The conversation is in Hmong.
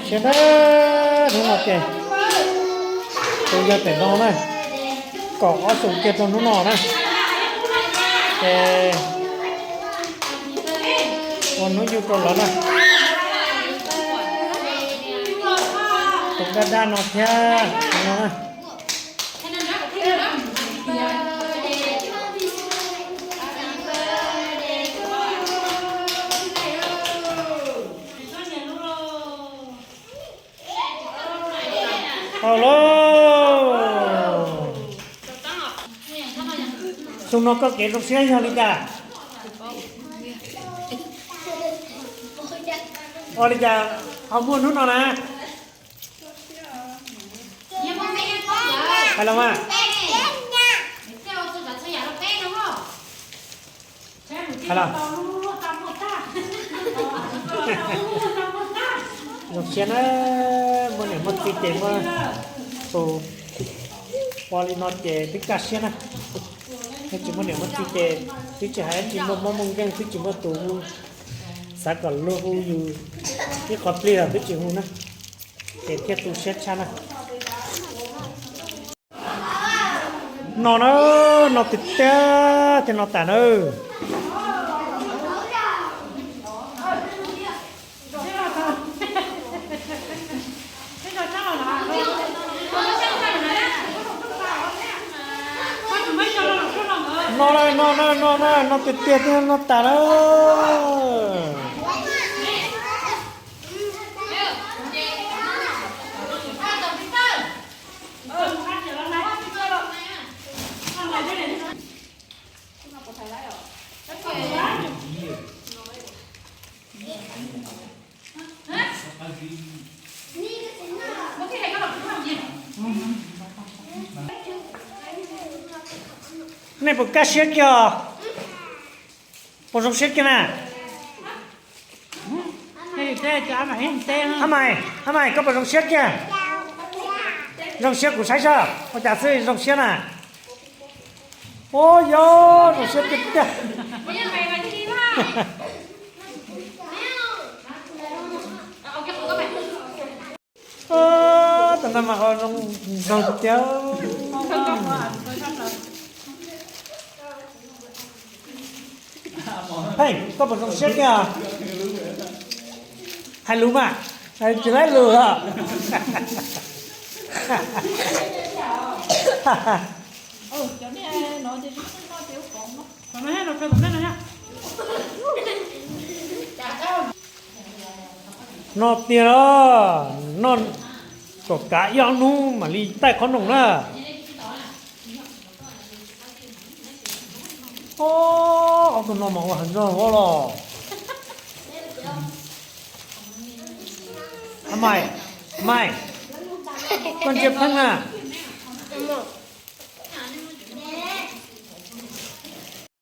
Siab na, hnub no ces tus yog pem no na, kaum ob xu kiag rau hnub no na, ces ua hnub yug rau lawv na. Tus daj daj no thiab no na. Au lauj, xyoo no koj kev zoo siab yog li cas? Ua li cas ho muaj hnub no na? Hais los mas. Hais los. Zoo siab na, muaj niam muaj txiv ces muaj tus ua li no ces twb kaj siab na. Yog tsis muaj niam muaj txiv ces twb tsis hais dab tsi, muaj mob muaj nkeeg twb tsis muaj tus hu, xav kom luag hu yus ib qho plig los twb tsis hu na, ces thiaj tu siab tshaj na. No na, no tiag tiag thiaj no tas na. No na, no na, no na, no tiag tiag thiaj no tas na. Nej puas kaj siab kiag? Puas zoo siab kiag na? Hab Mai, Hab Mai, koj puas zoo siab kiag? Zoo siab kuv saib soj ua cas xwb zoo siab na. Ua yog zoo siab tiag tiag. Tab no mas ho zoo nraug tiag. Hej, koj puas zoo siab kiag? Hais lus mas, tsis laib lus os. No tiag los, noj kom kav ib ob hnub mam li taij qhob noom na. Ob tug no mas ua heev zog os los. Mai, Mai, koj ntsia pheej na.